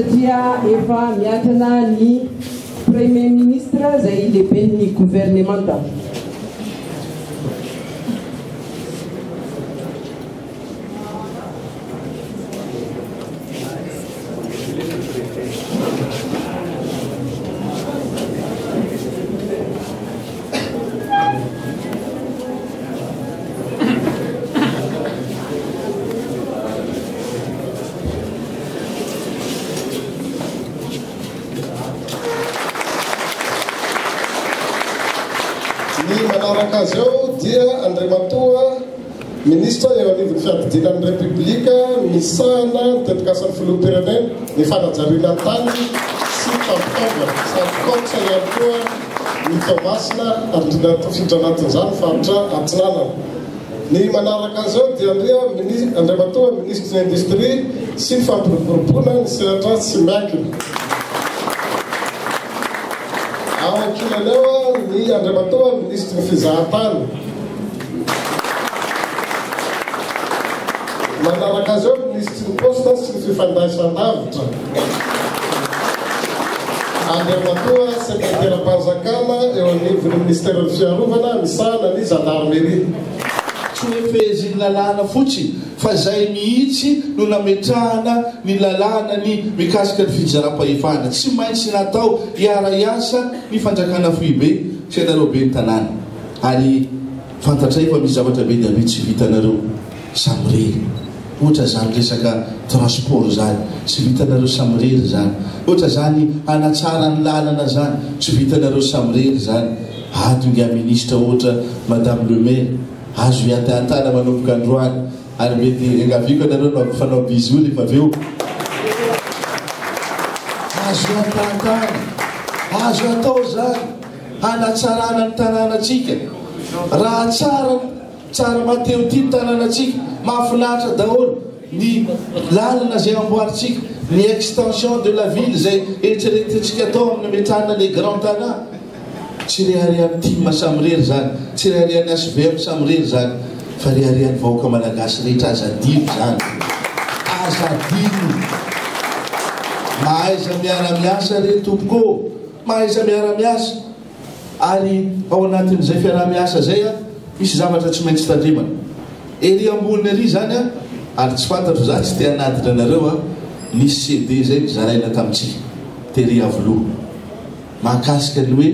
satria efa miatrana ny Premier Ministre izay lehiben'ny governemanta. Ny manaraka azy eo dia Andriamatoa Minisitra eo anivon'ny Fiadidiana ny Repoblika misahana ny tetikasan'ny Filoham-pirenena, ny fanajariana ny tany sy ny fampitaovana, sady cox ihany koa ny Toamasina ary indrindra tafiditra anatin'izany ny faritra Atsinanana. Ny manaraka azy eo dia Andria Andriamatoa Minisitry ny Indostria sy ny Fampiroboroboana ny sehatra tsy miankina. Ao ankilany ao ny Andriamatoa Minisitry ny Fizahantany. Manaraka azy eo ny minisitry ny Paositra sy ny Fifandraisandavitra, Andriamatoa Sekreteram-panjakana eo anivon'ny Minisiteran'ny Fiarovana misahana ny Zandarimeria. Tsy hoe fehezin'ny lalàna fotsiny fa izay mihitsy no nametrahana ny lalàna ny mikasika ny fitsinjaram-pahefana. Tsy maintsy natao hiara-hiasa ny fanjakana foibe sy ianareo ben'ny tanàna. Ary fantatray fa misy zavatra be dia be tsy vitanareo samirery. Ohatra izany resaka transport izany, tsy vitanareo samirery izany. Ohatra izany hanatsara ny lalana izany, tsy vitanareo samirery izany. Ato ingahy ministra ohatra Madame le maire, azo iantahantana manomboka androany ary mety iangaviako ianareo no hampifanao bisous rehefa avy eo. Azo iantahantana, azo atao izany. hanatsarana ny tanànantsika. Raha tsara tsara maha-te-ho tia ny tanànantsika, mahafinaritra daholo ny lalana izay amboarintsika, ny extension de la ville izay eritreretintsika atao amin'ny hametrahana les grands tanà. Tsy reharehan'ny tim samirery izany, tsy reharehan'ny hvm samirery izany, fa reharehan'ny vahoaka malagasy rehetra. Aza adino izany. Aza adino. Mahaiza miara-miasa re tompoko ô. Mahaiza miara-miasa, ary ao anatin'izay fiaraha-miasa izay misy zavatra tsy maintsy tandremana. Ery ambony ery izany ary tsy fantatro za tsy te hanadina anareo an, nisy CD izay nozaraina tamintsika tery Iavoloha mahakasika ny hoe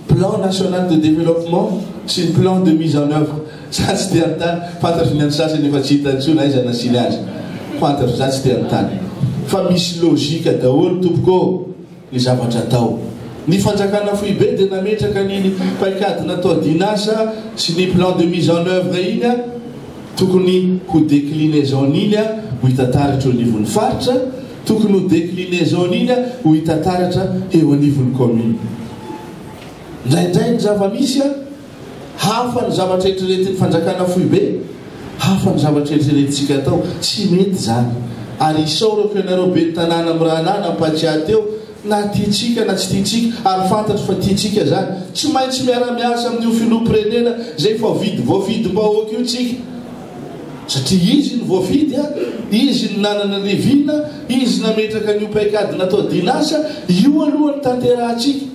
plan national de développement sy ny plan de mise en oeuvre. Za tsy te hanontany, fantatro ny an'ny sasany efa tsy hita intsony aiza nasiany azy. Fantatro, za tsy te hanontany. Fa misy logique daholo tompoko ô. ny zavatra atao. Ny fanjakana foibe dia nametraka an'iny paikady natao dinasa sy ny plan de mise en oeuvre iny tokony ho déclinaison-n'iny ho hita taratra eo anivon'ny faritra, tokony ho déclinaison-n'iny ho hita taratra eo anivon'ny commune. Indraindray ny zava-misy Hafa ny zavatra eritreretin'ny fanjakana foibe, hafa ny zavatra eritreretintsika atao. Tsy mety izany. Ary isaorako ianareo ben'ny tanàna mirahalahy nampatsiahy teo, na tiantsika na tsy tiantsika, ary fantatro fa tiantsika izany. Tsy maintsy miara-miasa amin'io filoham-pirenena izay efa voafidim-bahoaka io tsika. Satria izy no voafidy, izy no nanana ny vina, izy nametraka an'io paikady natao dinasa, io aloha no tanterahantsika.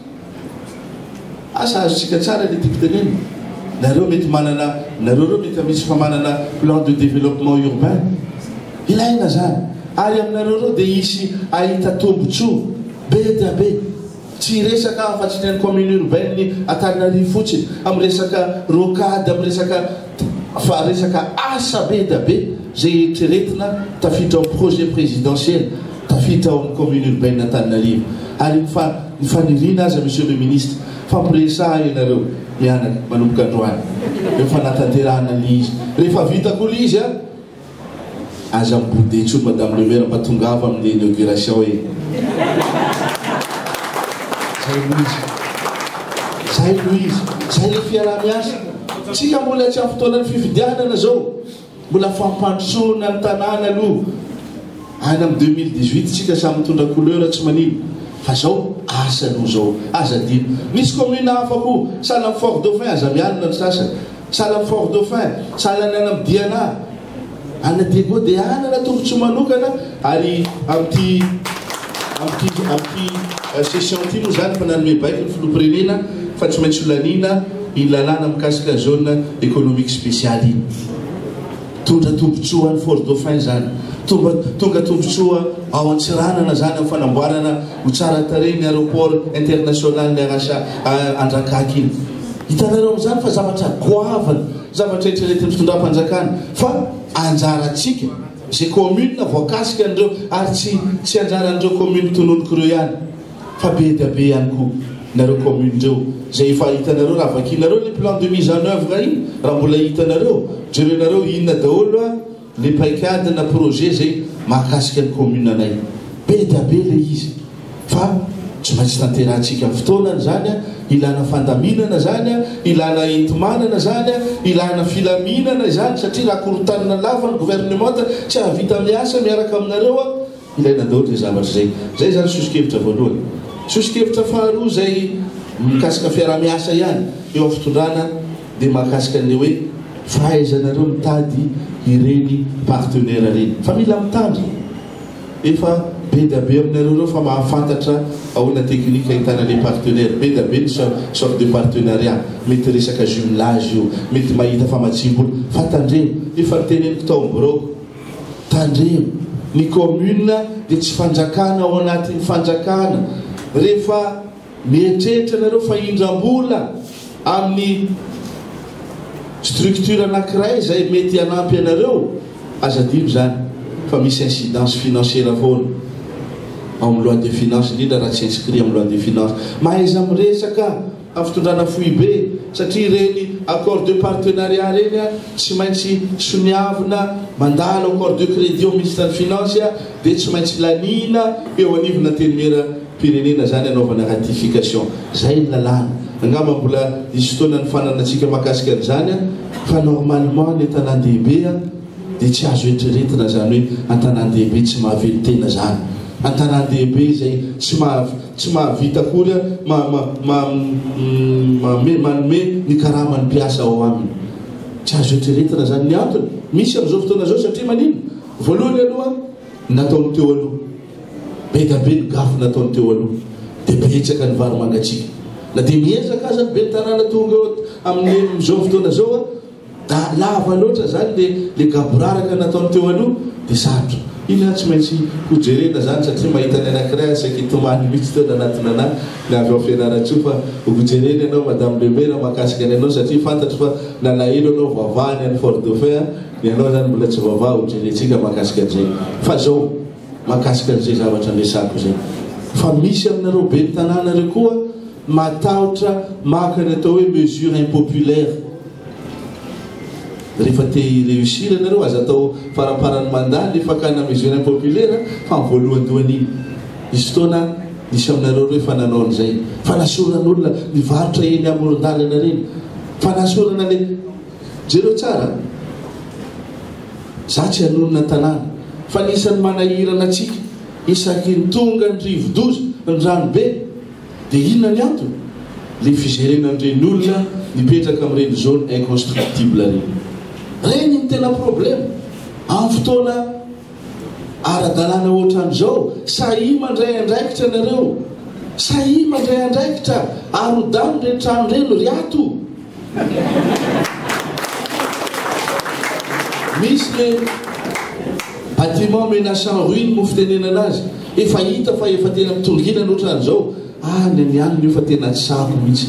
Asa azontsika tsara ilay tiako tenenina. Nareo mety manana, nareo ireo mety misy efa manana plan de développement urbain. Ilaina zany. Ary aminareo ireo dia hisy ahita tombotsoa be dia be. Tsy hiresaka aho afa-tsy ny an'ny commune urbaine Antananarivo fotsiny, amin'ny resaka rocade, amin'ny resaka fa resaka asa be dia be izay eritreretina tafiditra ao amin'ny projet présidentiel. Tafiditra ao amin'ny commune urbaine Antananarivo. Ary ny fa ny faniriana aza Monsieur le Ministre, fampiresaha ianareo mianaka manomboka androany eo fanatanterahana an'ilay izy. Rehefa vita koa ilay izy an, aza mi-bouder intsony Madame le Maire mba tongava amin'ilay inauguration e. Zay no izy. Zay no izy. Zay ilay fiaraha-miasa. Tsika mbola tsy amin'ny fotoanan'ny fifidianana zao. Mbola fampandrosoana ny tanàna aloha any am 2018 tsika samy mitondra couleur tsy manino fa zao asa aloha zao aza adino misy commune hafa koa sahala am fort dauphin aza mialona ny sasany sahala am fort dauphin sahala ny any am diana any diego dia hanana tombotsoa manokana ary amty. Amin'ity amin'ity session ity moa izany efa nanome baiko ny Filoham-pirenena fa tsy maintsy holaniana iny lalàna mikasika zone économique spéciale iny. Mitondra tombontsoa ho an'i Fort Dauphin izany. Tonga tonga tombontsoa ao Antsiranana izany amin'ny fanamboarana ho tsara tarehy ny aéroport international ny Arasha Andrakaky iny. Hitanareo amin'izany fa zavatra goavana, zavatra eritreretin'ny fitondram-panjakana fa anjarantsika izay commune voakasika an'ireo ary tsy tsy anjaran'ireo commune tononiko ireo ihany fa be dia be ihany koa nareo commune ireo izay efa hitanareo raha vakinareo le plan de mise en oeuvre iny raha mbola hitanareo jerenareo inona daholo a le paikady na projet izay mahakasika ny commune anay be dia be le izy Fa tsy maintsy tanterahantsika amin'ny fotoanany izany, ilana fandaminana izany, ilana enti-manana izany, ilana filaminana izany, satria raha korontanina lava ny governemanta tsy hahavita miasa miaraka aminareo, ilaina daholo izay zavatra izay. Izay izany soso-kevitra voalohany. Soso-kevitra faharoa izay mikasika fiaraha-miasa ihany eo amin'ny fitondrana dia mahakasika an'ilay hoe fahaizanareo mitady ireny partenaire ireny. Fa mila mitandrina. Efa be dia be aminareo ireo fa mahafantatra ahoana technique ahitana le partenaire, be dia be ny sorte de partenariat, mety resaka jumelage io, mety mahita famatsiam-bola, fa tandremo, efa noteneniko tao amin'ny biraoko, tandremo, ny commune dia tsy fanjakana ao anatin'ny fanjakana, rehefa Mieritreritra nareo fa hindram-bola amin'ny structure anakiray izay mety hanampy anareo? Aza adino izany fa misy incidence financière foana ao amin'ny loi de finance, indrindra raha tsy inscrit amin'ny loi de finance. Mahaiza miresaka amin'ny fitondrana foibe satria ireny accord de partenariat ireny tsy maintsy soniavina mandalo accord de crédit ao ministre ny finance dia tsy maintsy laniana eo anivona antenimiera Pirenena zany anaovana ratification. Zay ny lalàna. Angamba mbola hisy fotoana nifananantsika mahakasika an'izany an, fa normalement ny an-tanàn-dehibe an dia tsy azo eritreretina zany hoe an-tanàn-dehibe tsy mahavelon-tena zany. An-tanàn-dehibe izay tsy maha tsy mahavita akory an ma ma ma ma manome ny karaman'ny mpiasa ao aminy. Tsy azo eritreretina zany. Ny antony, misy amin'izao fotoana izao satria maninona? Voalohany aloha, nataon'ny teo aloha. Be dia be ny gafy nataony teo aloha, dia betsaka ny vary mangatsiaka. Na dia miezaka aza ny ben'ny tanàna tonga eo amin'ny amin'izao fotoana izao, da lava loatra izany le le gaboraraka nataony teo aloha, dia sarotra. Iny an tsy maintsy ho jerena izany satria mahita ny anankiray aho saika hitomany mihitsy teo nanatona anah ny avy ao Fianarantsoa fa ho jerena ianao Madame le Maire mahakasika ny anao satria fantatro fa nalahelo ianao voavaha ny any Fort Dauphin an, ny anao izany mbola tsy voavaha ho jerentsika mahakasika an'izay. Fa izao. mahakasika an'izay zavatra niresahako izay. Fa misy aminareo ben'ny tanàna ireo koa matahotra maka ny atao hoe mesure impopulaire. Rehefa te hi-réussir ianareo, aza atao faramparan'ny mandat ny fakana mesure impopulaire fa amin'ny voalohandohany iny. Nisy fotoana nisy aminareo ireo efa nanao an'izay. Fanasoran'olona mivarotra eny amoron-dalana ireny. Fanasorana le. Jereo tsara. Za tsy hanonona tanàna fa ny isan'ny manahirana antsika isaky ny tonga ny rivodoza, ny rano be dia inona ny antony? Le fizerenan'ireny olona mipetraka amin'ireny zone inconstructible ireny. Reny ny tena problème amin'ny fotoana ara-dalàna ohatran'izao, sahia mandray andraikitra nareo, sahia mandray andraikitra, arodano ireny trano ireny ry ato. Misy le bâtiment menaçant ruine moa fitenenana azy, efa hita fa efa tena mitongilana otran'izao, ah ny an'i anona io fa tena tsy sahako mihitsy.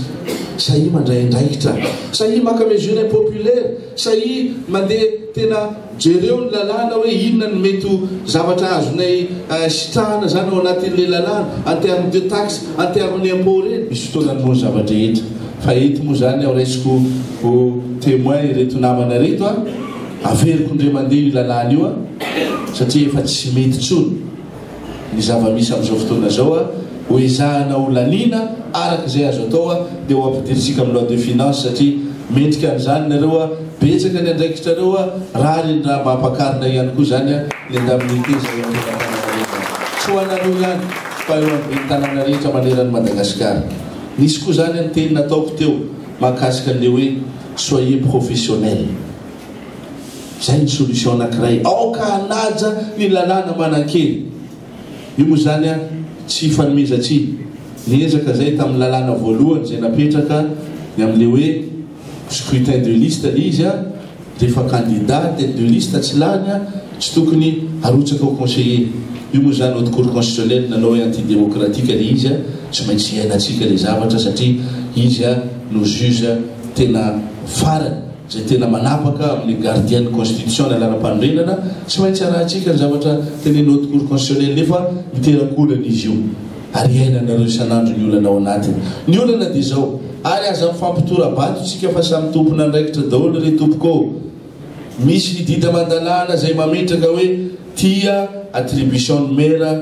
Sahia mandray andraikitra, sahia maka mesure impopulaire, sahia mandeha tena jereo ny lalàna hoe inona no mety ho zavatra azonay sitrahana zany ao anatin'le lalàna en terme de taxe, en terme ny impôt reny. Misy fotoanany moa ny zava-drehetra. Fa eto moa izany aho raisiko ho témoin ireto namana ireto a, averiko indray mandeha io lalàna io a, satria efa tsy mety intsony ny zava-misy amin'izao fotoana izao a, ho ezahana ho laniana araka izay azo atao a, dia ho ampidirintsika amin'ny loi de finance satria mendrika an'izany nareo a, betsaka ny andraikitrareo a, rariny raha mba ampakarina ihany koa izany a ny indemnité izay eo am-pelatananareo izany, tsy ho anareo ihany fa eo amin'ny ben'ny tanàna rehetra manerana an'i Madagasikara. Nisy koa zany ny teny nataoko teo mahakasika an'le hoe soyez professionnel. Zay ny solution anakiray. Aoka hanaja ny lalàna manan-kery. Io moa zany an, tsy hifanomezan-tsiny. Niezaka izay tamin'ny lalàna voalohany izay napetraka ny amin'ilay hoe scrutin de liste ilay izy an, rehefa candidat tête de liste tsy lany an, tsy tokony harotsaka ho conseiller. Io moa izany haute cour constitutionnelle nanao hoe anti-démocratique ilay izy an, tsy maintsy iainantsika ilay zavatra satria izy an no juge tena farany. Izay tena manapaka amin'ny gardien ny constitution ny alalam-panorenana, tsy maintsy arahintsika ny zavatra tenenin'ny haute cour constitutionnelle nefa miteraka olana izy io ary iainanareo isan'andro ny olana ao anatiny. Ny olana dia izao, ary aza mifampitora-bato tsika fa samy tompon'andraikitra daholo re tompoko ô! Misy ny didy aman-dalàna izay mametraka hoe tia attribution ny maire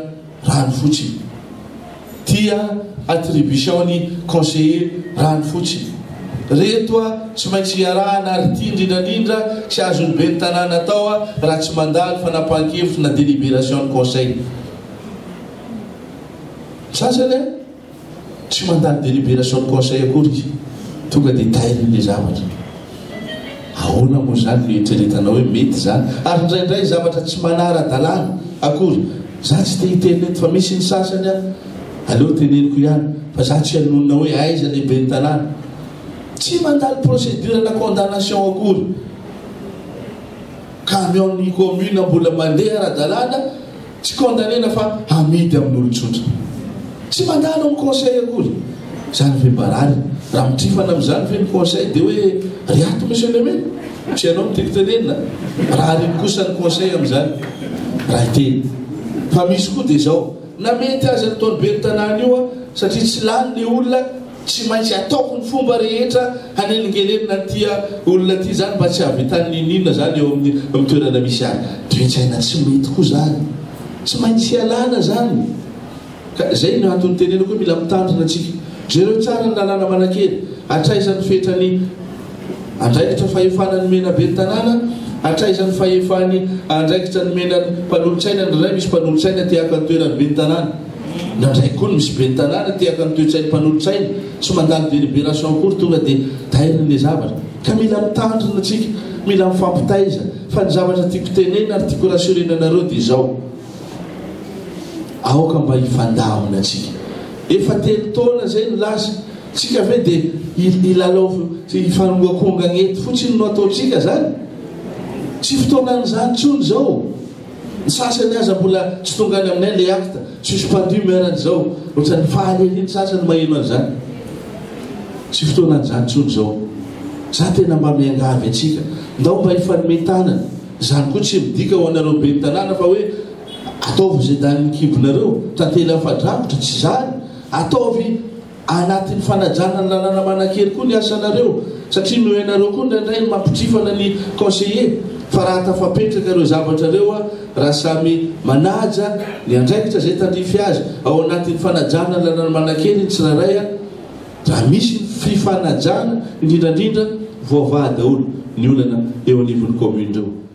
rano fotsiny. Tia attribution ny conseiller rano fotsiny. Reto a tsy maintsy iarahana ary ity indrindra indrindra tsy azon'ny ben'ny tanàna atao a raha tsy mandalo fanapahan-kevitra na délibération ny conseil. Ny sasany a Tsy mandalo délibération ny conseil akory izy, tonga dia tairiny ilay zavatra. Ahoana moa izany no eritreretanao hoe mety izany? Ary indraindray zavatra tsy manara-dalàna akory. Za tsy te hiteny eto fa misy ny sasany an, aleo teneniko ihany fa za tsy hanonona hoe aiza ilay ben'ny tanàna. Tsy mandalo procédure na condamnation akory. Camion ny commune mbola mandeha ara-dalàna, Tsy condamner-na fa amidy amin'olon-tsotra. Tsy mandalo amin'ny conseil akory. Izany ve mba rariny? Raha mitrifana amin'izany ve ny conseil dia hoe ry ato monsieur le maire? Tsy ianao no tiako tenenina. Rariny kosa ny conseil amin'izany raha hiteny. Fa misy koa dia izao, na mety aza ny ataon'ny ben'ny tanàna io satria tsy lany le olona, Tsy maintsy ataoko ny fomba rehetra hanelingelenina an'ity olona ity izany mba tsy hahavitany n'inon'inona izany eo amin'ny amin'ny toerana misy ahy. Toe-tsaina tsy mety koa izany. Tsy maintsy ialana izany. Ka izay no antony itenenako hoe mila mitandrina antsika. Jereo tsara ny lalàna manan-kery. Hatraiza ny fetran'ny andraikitra fahefana nomena ben'ny tanàna, hatraiza ny fahefany andraikitra nomena ny mpanolotsaina, indraindray misy mpanolotsaina te haka ny toeran'ny ben'ny tanàna. Indraindray koa ny misy ben'ny tanàna te haka ny toe-tsain'ny mpanolotsaina, tsy mandalo délibération akory tonga dia tairiny ilay zavatra. Ka mila mitandrina tsika, mila mifampitaiza. Fa ny zavatra tiako tenenina ary tiako rassurer-na anareo dia izao, aoka mba hifandamina tsika. Efa telo taona izay no lasa, tsika ve dia hilalao hifanongoakongana eto fotsiny no ataontsika zany? Tsy fotoanan'izany intsony izao. Ny sasany aza mbola tsy tonga any aminay le acte suspendu maire an'izao. Ohatran'ny faly ery ny sasany maheno an'izany. Tsy fotoanan'izany intsony izao. Za tena mba miangavy antsika, ndao mba hifanome tanana. Izany koa tsy midika ho anareo ben'ny tanàna fa hoe ataovy izay danin'ny kibonareo, tantely afa-drakotra, tsy izany. Ataovy Anatin'ny fanajana ny lalàna manan-kery koa ny asanareo, satria noho ianareo koa indraindray no mampitrifana ny conseiller, fa raha tafapetraka ireo zavatra ireo raha samy manaja ny andraikitra izay tandrify azy ao anatin'ny fanajana ny lalàna manan-kery ny tsirairay raha misy ny fifanajana indrindra indrindra voavaha daholo ny olana eo anivon'ny commune ireo.